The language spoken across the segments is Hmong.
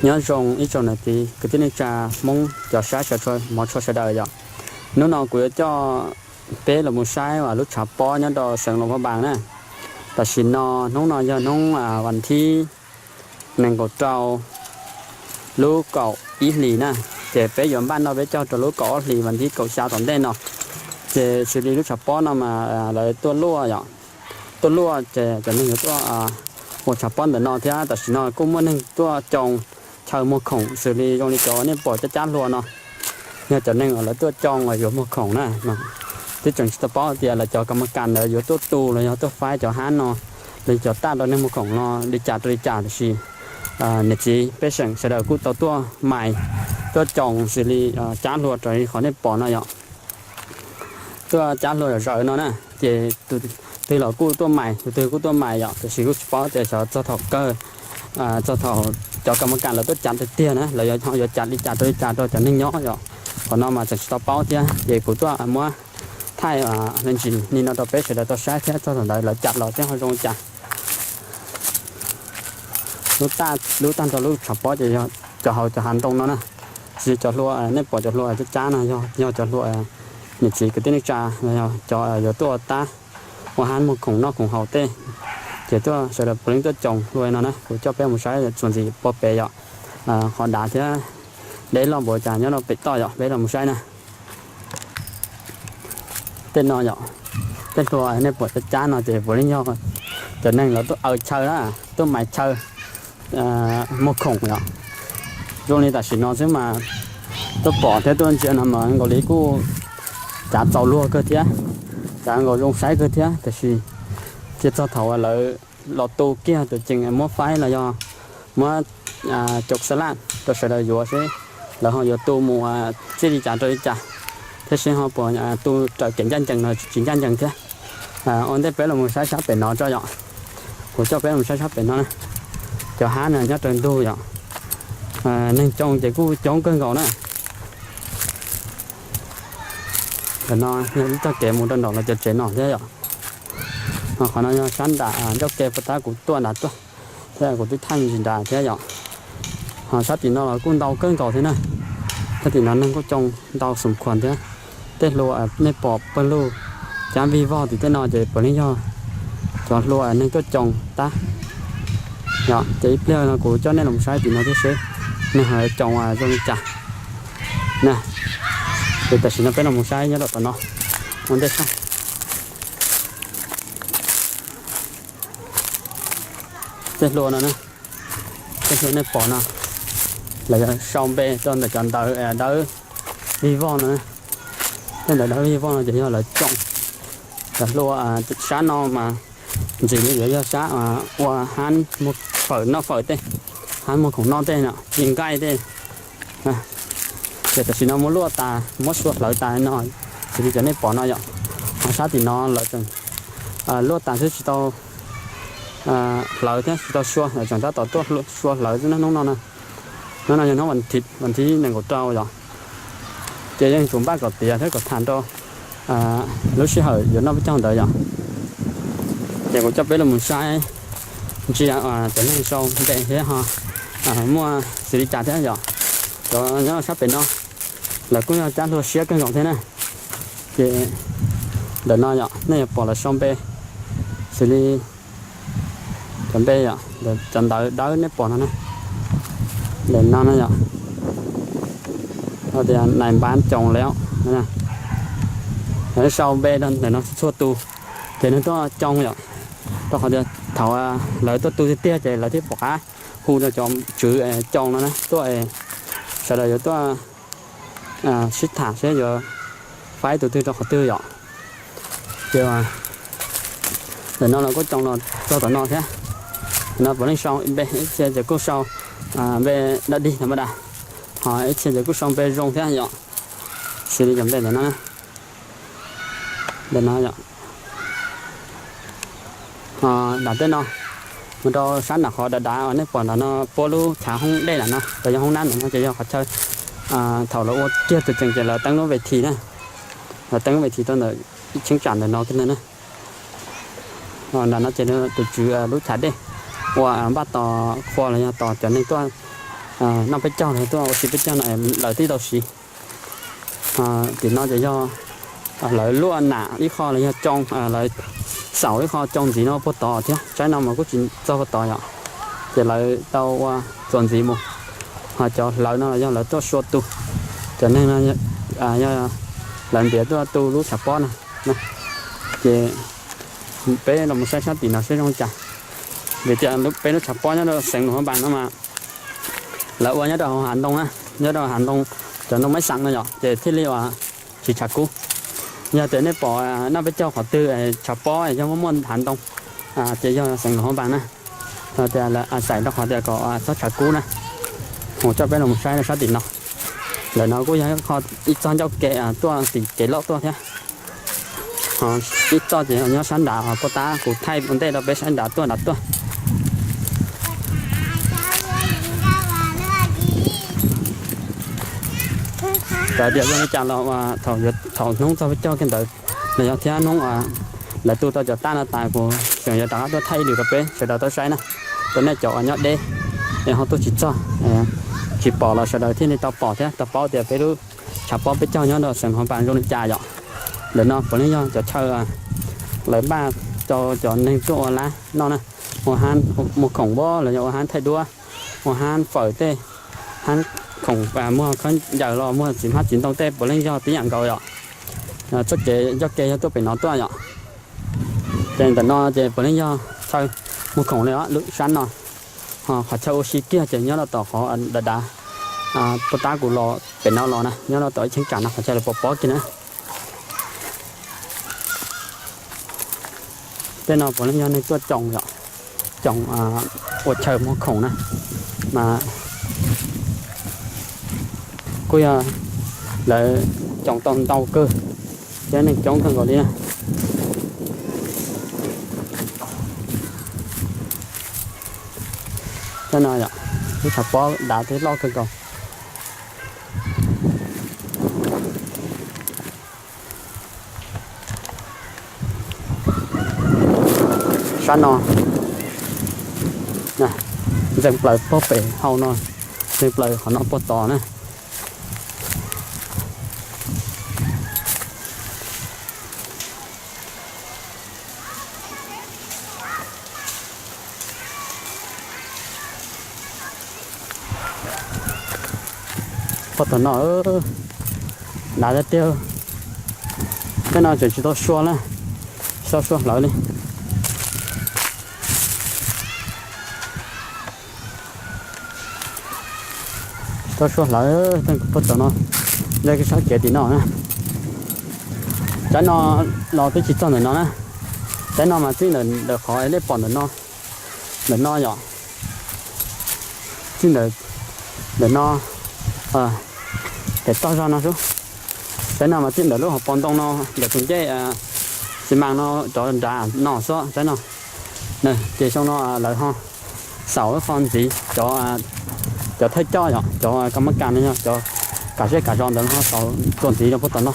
Nyob zoo ib tsoom niam txiv kwv tij neej tsa Hmoob cov saib sawv tshua hmov tshua sawv daws yom. Hnub no kuv yuav coj peb los mus saib lub tshav pob nyob rau xeev Luas Phaj Npas na. Tam sim no hnub no yog hnub vas thib nees nkaum rau lub kaum ib hlis na, ces peb yuav npaj noj peb caug rau lub kaum ob hlis vas thib kaum xya tom ntej no. Ces xws li lub tshav pob no mas lawv tuaj luaj yom, tuaj luaj ces cov neeg yuav tuaj ua tshav pob ntawm no thiab tam sim no kuj muaj neeg tuaj coo chaw muag khoom xws li zoo li cov nej pom cab cab hlua no. Yog cov neeg uas lawv tuaj coo uas yuav muag khoom na, twb tseem tsis tau paub tias lawv cov kas mas kas ntawd yuav tuaj tu los yog tuaj faib cov hab no, los cov taj rau neeg muag khoom no li cas rau li cas, tiam sis niam txiv pej xeem sawv daws kuj tau tuaj mais, tuaj coo xws li cab hlua raws li qhov nej pom no yom. Tuaj cab hlua zom zaws no na, ces tus twg los kuj tuaj mais, tus twg kuj tuaj mais yom, tiam sis kuj tsis paub tias xyov txog thaum kawg, txog thaum cov kas mas kas lawv tuaj cab tiag tiag na lawv yuav, yuav cab li cas rau li cas rau cov neeg nyob yom. Qhov no mas tseem tsis tau paub thiab ces kuv tuaj muab thaij me ntsis li no rau peb sawv daws tau saib thiab txog thaum ntawd lawv cab los thiab ho zoo li cas. Lub tag nrho lub tshav pob ces yog cov hauv cov hav ntoo no na, tsis cov hlua nej pom cov hlua cab cab no yog cov hlua niam txiv kwv tij neej tsa, cov yuav tuaj tab ua hab muag khoom noj khoom haus tej, ces tuaj sawv daws puav leej tuaj coo hlua no na. Kuv coj peb mus saib txuas ntxiv puag pem yom, qhov dav thiab deb loj npaum cas nyob rau pem toj yom, peb los mus saib na. Tej no yom, tej hlua nej pom cab cab no ces puav leej yog cov neeg lawv tuaj aws chaw na, tuaj mais chaw muag khoom yom. Zoo li tam sim no xwb mas tuaj pom thiab tuaj ntsia no mas nkaus li kuj cav txaus luag kawg thiab, cav nkaus zoo saib kawg thiab, tiam sis cia txog thaum lawv los tu kiag tus cees muab faib los yog muab cov xab laj rau sawv daws yuav seb lawv ho yuav tu mus txij li cas rau li cas, thiab seb ho puas tu raws kev ncaj ncees los tsis ncaj ncees thiab. Ua ntej peb los mus saib sab pem no tso yom. Kuv coj peb los saib sab pem no na. Cov hab no nyob raws ntug yom. Neeg coo ces kuj coob kawg nkaus na. Ntawm no yog ib txoj kev mus rau nram lawv cov tsev no thiab yom. Qhov no yog sab nram ncauj ke puag ta kuv tuaj nram tuaj, thiab kuv twb thaij me ntsis nram thiab yom. Ho sab tim no los kuj ntau kawg nkaus thiab na. Sab tim no neeg kuj coo ntau xum khuas thiab. Tej hlua nej pom pawg lug cab vij vog tim tej no ces puav leej yog cov hlua neeg tuaj coo tab. Ces ib pliag no kuv coj nej los saib tim no thiab seb neeg ho coo zoo li cas na. Ces tam sim no peb los mus saib nyob rau tom no ua ntej saib. Tej hlua no na, tej hlua nej pom no, lawv yuav sau npe rau ntawm cov ntawv dawb vij voj no. Tej ntawv dawb vij voj no ces yog lawv coo. Cov hlua sab no mas ntxim li yuav yog sab ua hab muag fawm noj fawm tej, hab muag khoom noj tej no, ci nqaij tej. Ces tam sim no muab luaj tas, muab sua hlawv tas no, xws li cov nej pom no yom. Ho sab tim no lawv tseem luaj tas xwb tsis tau hlawv thiab tsis tau sua, lawv tseem tab tom tuaj sua hlawv xwb na hnub no na. Hnub no yog hnub vas thib nees nkaum rau yom. Ces yeej tsum npaj kom tiav thiab kom tham rau lub sij hawm yuav noj peb caug ntawd yom. Ces kuv coj peb los mus saib ntsia cov neeg sau npe thiab ho muaj xws li cas thiab yom. Cov nyob sab pem no lawv kuj yog cab hlua siab kawg nkaus thiab na. Ces ntawm no yom nej yuav pom lawv sau npe xws li cov npe yom, cov ntawv dawb nej pom no na. Ntawm no na yom, tias nais npav coos lawm, sau npe rau ntawm no txhua tus, ces nws tuaj coo yom. Rau qhov tias thaum lawv tuaj tu tiag tiag ces lawv thiaj pom qab hu rau cov tswv coo no na tuaj, sawv daws yuav tuaj sib tham seb yuav faib tus twg rau qhov twg yom. Ces ntawm no los kuj coo los txog tom no thiab. No puav leej sau npe, ib txhia ces kuj sau npe dawb dig tha ma da, ho ib txhia ces kuj sau npe zoo thiab yom. Xws li cov npe ntawm no, ntawm no yom. Ho nram tej no mus rau sab nram qhov dav dav uas nej pom nram no puab lub chav hoob dej nram no los yog hoob nab nram no ces yog qhov chaw thaum lawv ua kiag tus tseem ces lawv teeb lub ve thi na, lawv teeb lub ve thi rau ntawm ib cheeb tsam ntawm no kiag ntag na. Nram no ces tus tswv lub chav dej uas npaj tos qhua los yog tos cov neeg tuaj noj peb caug los tuaj ua si peb caug no lawv thiaj tau siv. Tim no ces yog lawv luaj nam ib qho los yog coo, lawv xaus ib qho coo ntxiv no puag tod thiab, tsaib no mas kuj tsis txog puag tod yom. Ces lawv tau ua txuas ntxiv mus, ho cov hlawv no los yog lawv tuaj sua tu, cov neeg no yog lawv ntiav tuaj tu lub tshav pob no. Ces peb los mus saib sab tim no saib zoo li cas, vim tias peb lub tshav pob nyob rau xeev Luam Phab Npas no mas lawv ua nyob rau hauv hav ntoo na, nyob rau hav ntoo, cov ntoo maib xeem no yom, ces thiaj li uas tsis tshav kub. Yog tias nej pom noj peb caug qhov twg tshav pob yog muaj muaj hav ntoo, ces yog xeev Luam Phab Npas na. Tias lawv xaiv rau qhov tias kom txhob tshav kub na. Mus coj peb los mus saib sab tim no. Ntawm no kuj yog ib txoj ncauj ke tuaj tim kev loj tuaj thiab. Ib txoj ces nyob sab nrad, puag ta kuv thaij ua ntej rau peb sab nrad tuaj nrad tuaj. Txawm tias zoo li cas los thaum hnub txog peb caug kiag ntawd los yog thiab hnub lawv tu tau cov tab no tas kuv tseem yuav rov qab tuaj thaij ib lwm rau peb sawv daws tau saib na. Rau nej cov uas nyob deb es ho tuaj tsis txog, tsis pom los sawv daws thiaj li tau pom thiab tau paub tias peb lub tshav pob peb caug nyob rau xeev Luam Phab Npas zoo li cas yom. Ntawm no puav leej yog cov chaw lawv npaj rau cov neeg tuaj ua lab noj na, ua hab muag khoom los yog ua hab thaij duab, ua hab fawm tej, hab khoom muag khaub ncaws los muag txiv hmab txiv ntoo tej puav leej yog tib yam nkaus yom. Txoj kev ncauj ke yog tuaj pem no tuaj yom. Ces ntawm no ces puav leej yog chaw muag khoom li os lub sab no. Ho qhov chaw ua si kiag ces nyob rau tom qhov dav dav, puag ta kuv los pem no los na, nyob rau tom ib cheeb tsam no qhov chaw lawv pov pob kiag na. Tej no puav leej yog neeg tuaj coo yom, coo ua chaw muag khoom na, mas kuj yog lawv coo tau ntau kawg thiab neeg coob kawg nkaus li na. Tej no yom, lub tshav pob dav thiab loj kawg nkaus. Sab no, ntxeev plaws puag pem hau no, ntxeev plaws qhov no puag tod na. Puag tom no, dav tiag tiag. Tej no tseem tsis tau sua na, tsis tau sua hlawv li. Tsis tau sua hlawv, puag tom no, nyob sab kev tim no na. Tsaib no los twb tsis txog ntawm no na. Tsaib no mas txij ntawm qhov nej pom ntawm no, ntawm no yom, txij ntawm, ntawm no, pem toj zog no xwb. Tsaib no mas txij ntawm lub hauv paus ntoo no, ntawm tus ncej xi mas no rov nram no xwb tsaib no. Ces xyoo no lawv ho xaus ib qho ntxiv, cov, cov thawj coj yom, cov kas mab kas no yog cov kam zej kam zos ntawd ho xaus txuas ntxiv rau puag tom no.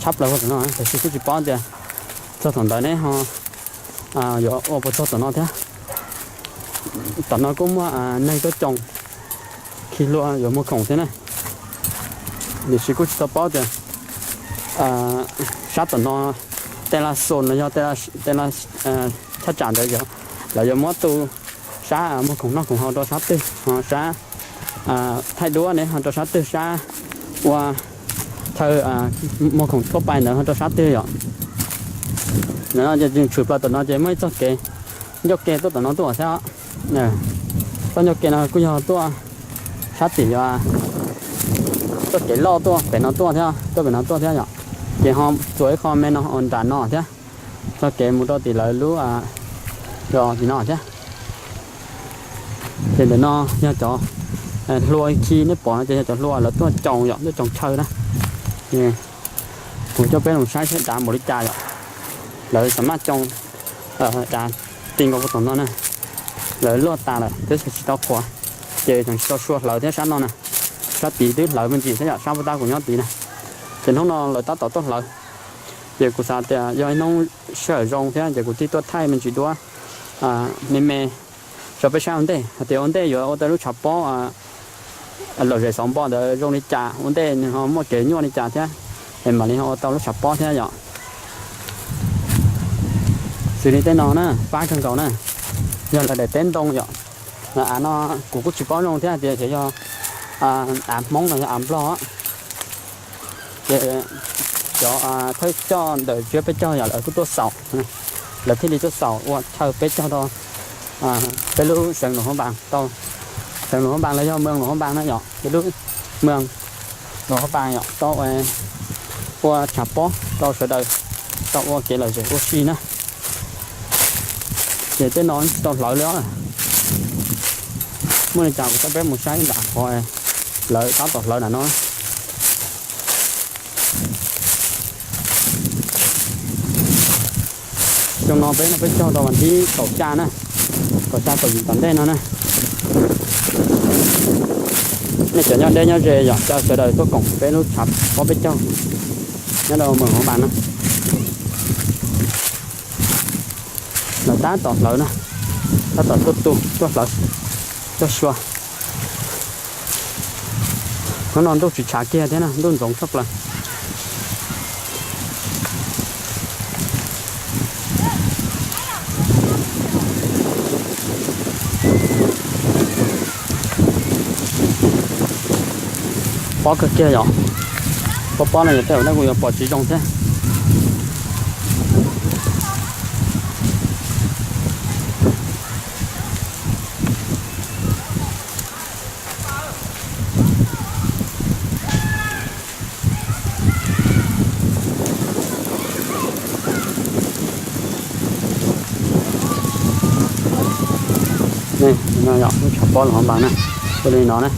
Tshab plaws puag tom no, tiam sis kuj tsis paub tias txog thaum ntawd neb ho yuav ua puas txog tom no thiab. Tom no kuj muaj neeg tuaj coo khi hlua yuav muag khoom thiab na. Tiam sis kuj tsis tau paub tias sab tom no, tej la xus no yog tej la thaj tsam ntawd lawv yuav muab tu sab muag khoom noj khoom haus rau sab twg, ho sab thaij duab ne ho rau sab twg, sab ua chaw muag khoom thuab pais ntawd ho rau sab twg yom. Ntawm no ces tshwm plaws tom no ces muaj ib txoj kev ncauj ke tuaj tom no tuaj thiab. Txoj ncauj ke no kuj yog tuaj sab tim, txoj kev loj tuaj pem no tuaj thiab, tuaj pem no tuaj thiab yom. Ces ho txuas ib qho me no ua nram no thiab, txoj kev mus rau tim lawv lub zos tim no thiab. Ces ntawm no yog cov hlua khi nej pom no ces yog cov hlua lawv tuaj coo yom, tuaj coo chaw na. Kuv coj peb los saib seb dav npaum li cas yom. Lawv xam maj coo dav ti nkaus puag tom no na. Lawv luaj tas lawm twb tsis tau qhuav, ces tseem tsis tau sua hlawv thiab sab no na. Sab tid twb hlawv me ntsis thiab yom, sab puag ta kuv nyob tid na. Ces hnub no lawv tab tom tuaj hlawv, ces kuv xav tias yog ib hnub sij hawm zoo thiab ces kuv thiaj tuaj thaij me ntsis duab me me Tso peb saib ua ntej hais tias ua ntej yuav ua tau lub tshav pob lom zem xauv npo ntawd zoo li cas, ua ntej nws ho muaj kev nyuaj li cas thiab, es mam li ho ua tau lub tshav pob thiab yom. Xws li tej no na, pab kawg nkaus na, yog lawv daim teb ntoo yom. Av no kuv kuj tsis paub zoo thiab tias xyov yog av Hmoob los yog av Nplog. Ces cov thawj coj ntawm tsiab peb caug yom, lawv kuj tuaj xaus, lawv thiaj li tuaj xaus ua chaw peb caug rau peb lub xeev Luas Hab Npas, tau xeev Luas Hab Npas los yog moos Luas Hab Npas na yom, peb lub moos Luas Hab Npas yom, tau ua tshav pob rau sawv daws tau ua kev lom zem ua si na. Ces tej no tsis tau hlawv li os. Muaj li cas kuv coj peb mus saib nram qhov lawv tab tom hlawv nram no. Xyoo no peb no peb caug rau vas thib kaum xya na, kaum xya kaum yim tom ntej no na. Nej cov nyob deb nyob ze yom, caw sawv daws tuaj koom peb lub tshav pob peb caug nyob rau moos Hab Npas na. Lawv tab tom hlawv na, tab tom tuaj tu tuaj hlawv, tuaj xyuas. Hnub no ntuj tsis tshav kiag thiab na, ntuj ntxoov tshaj plaws. Pob kawg kiag yom. Pob pob no yog tej zaum nej kuj yuav pom tsis zoo thiab. Lub tshav pob Luas Hab Npas na, ua li no na.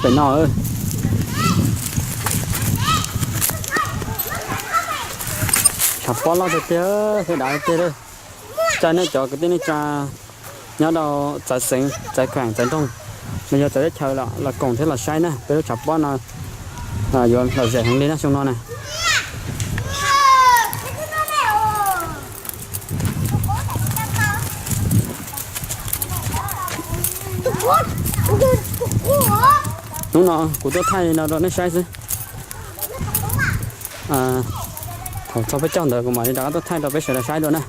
Pem no, tshav pob loj tiag tiag, sawv daws tiag li. Caw nej cov kwv tij neej tsa nyob rau txawv xeev, txawv kheem, txawv nroog, los yog txawv teb chaws los koom thiab los saib na, peb lub tshav pob no yuav lom zem heev li na xyoo no na. Hnub no kuv tuaj thaij no rau nej saib xwb. Thaum txog peb caug ntawd kuv mam li rov qab tuaj thaij rau peb sawv daws saib dua na.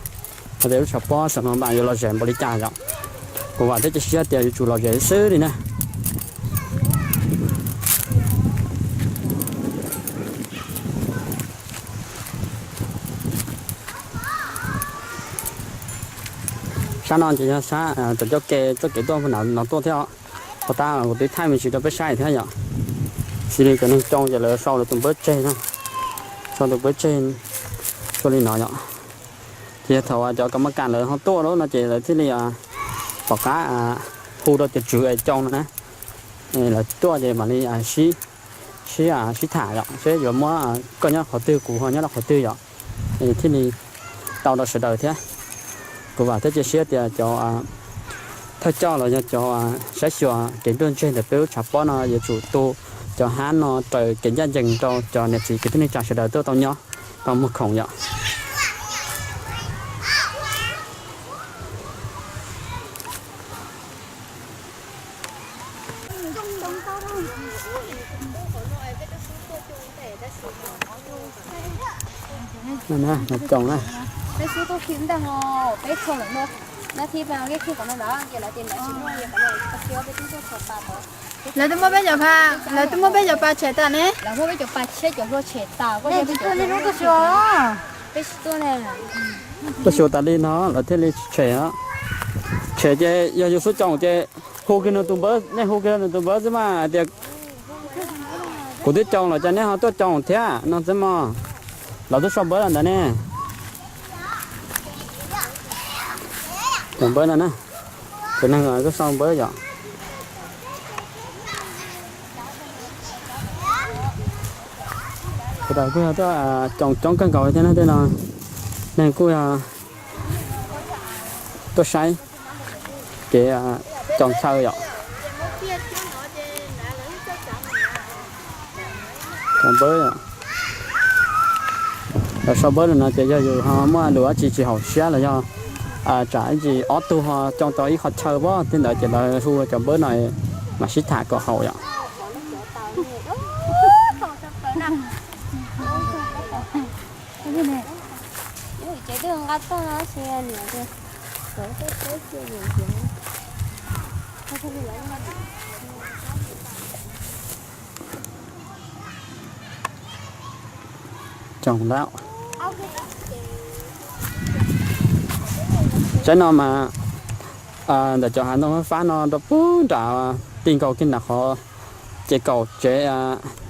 Hais tias lub tshav pob xeev Luas Hab Npas yuav lom zem npaum li cas yom. Kuv vam thiab cia siab tias yuav tsum lom zem xwb li na. Sab no ces yog sab cov ncauj ke txoj kev tuaj no tuaj thiab os. Puag ta kuv twb thaij me ntsis rau peb saib thiab yom. Xws li cov neeg coob ces lawv sau lawv tus npawb tseg no, sau tus npawb tseg zoo li no yom. Ces yog thaum cov kam mab kam lawv ho tuaj lawm no ces lawv thiaj li tom qab hu rau tias tswv es coob no na. Lawv tuaj ces mam li sib, sib tham yom, seb yuav muab koj nyob qhov twg kuv ho nyob rau qhov twg yom, thiaj li tau rau sawv daws thiab. Kuv vam thiab cia siab tias cov thawj coj los yog cov saib xyuas kev nruab ntseg ntawm peb lub tshav pob no yuav tsum tu Cov hab no raws kev ncaj ncees rau cov niam txiv kwv tij neej tsa sawv daws tuaj tau nyob, tau muag khoom yom. Lawv twb muab peb cov pha, lawv twb muab peb cov pa tshem tas ne. Tuaj xyuas tas li no lawv thiaj li tshem. Tshem ces yog yus xub coom ces hu kiag nws tus npawb, nej hu kiag nws tus npawb xwb mas hais tias kuv twb coom lawm ces nej ho tuaj coom thiab no xwb mog. Lawv twb sau npawb lawm ntawd ne. Cov npawb no na, tus neeg twb sau npawb yom. Sawv daws kuj yog tuaj coom coob kawg nkaus thiab na, tej no neeg kuj yog tuaj saib kev coom chaw yom. Cov npawb, lawv sau npawb no ces yog yus ho muaj lus dab tsi tsis haum siab los yog tsam ib ntsis ob tug ho coom tau ib qho chaw pob tej ntawd ces lawv hu cov npawb no mam sib tham kom haum yom. Coom lawm. Tsaib no mas ntawm cov hav ntoo fab no rau pug nram, ti nkaus kiag nram qhov ces kaum tsev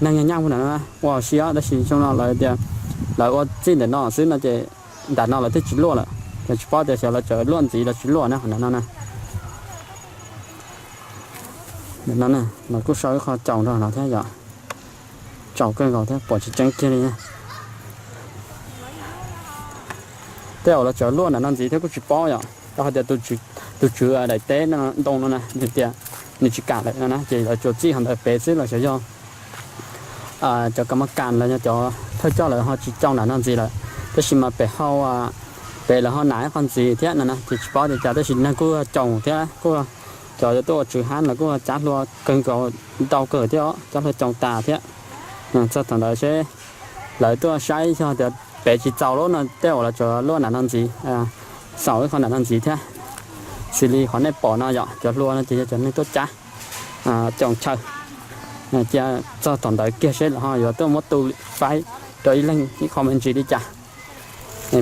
neeg nyaj nyaj puag nram no ua si os, tab sis xyoo no lawv tias lawv ua txij ntawm no xwb no ces nram no lawv twb tsis luaj lawm, ces tsis paub tias xyov lawv tseem luaj ntxiv los tsis luaj na, qhov nram no na. Ntawm no na, lawv kuj sau ib qho caum nrog no thiab yom. Tsaus kawg nkaus thiab pom tsis tseeb kiag li. Tej zaum lawv tseem luaj nram no ntxiv thiab kuj tsis paub yom, rau qhov tias tus tswv daim teb ntoo no na nws tias nws tsis kam lawm no na, ces lawv tsuas txij qhov ntawd pem xwb los xyov yog cov kam mab kas los yog cov thawj coj lawv ho tsis caum nram no ntxiv lawm, tab sis mas pem hau, pem lawv ho nam ib qho ntxiv thiab no na, ces tsis paub tias cas tab sis neeg kuj caum thiab kuj, cov tuaj ua tswv hab los kuj cav hlua kawg nkaus, ntau kawg thiab os, cav hlua caum tas thiab. Txog thaum ntawd seb lawv tuaj saib yog tias pem tsis txaus lawm no tej zaum lawv tsuas luaj nram no ntxiv, xaus ib qho nram no ntxiv thiab. Xws li qhov nej pom no yom, cov hlua no ces yog cov neeg tuaj cav coom chaw. Cia txog thaum ntawd kiag seb lawv ho yuav tuaj muab tu faib rau ib leeg ib qho me ntsis li cas.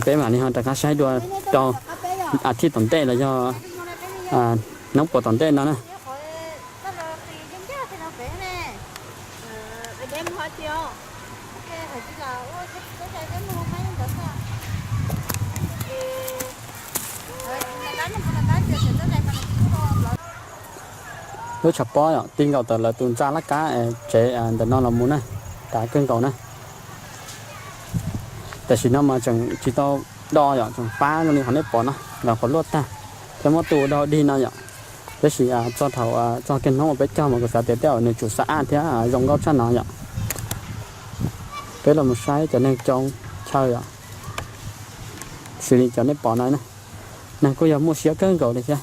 Peb mam li ho rov qab saib dua rau a thij tom ntej los yog hnub puas tom ntej no na. Lub tshav pob yom, ti nkaus ntawm lawv tus ntxa laj kab tsev ntawm no los mus na, tav kawg nkaus na. Tam sim no mas tseem tsis tau do yom, tseem fab zoo li qhov nej pom no, los qhov luaj tag thiab muab tu do dig no yom. Tab sis txog thaum txog kiag hnub uas peb cog mas kuv xav tias tej zaum nws tsum xa aj thiab zoo nkauj tshaj no yom. Peb los mus saib cov neeg coob chaw yom, xws li cov nej pom no, neeg kuj yog muaj siab kawg nkaus li thiab.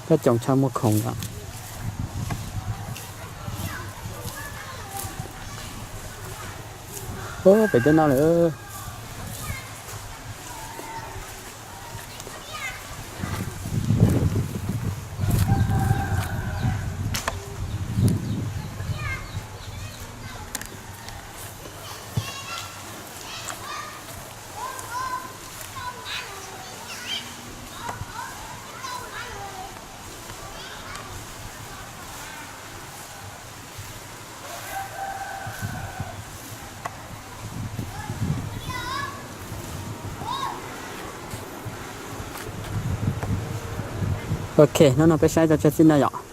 Koj coom chaw muag khoom yom. Pem tej no lawm. Ok, hnub no peb saib tau tsawg txij no yom.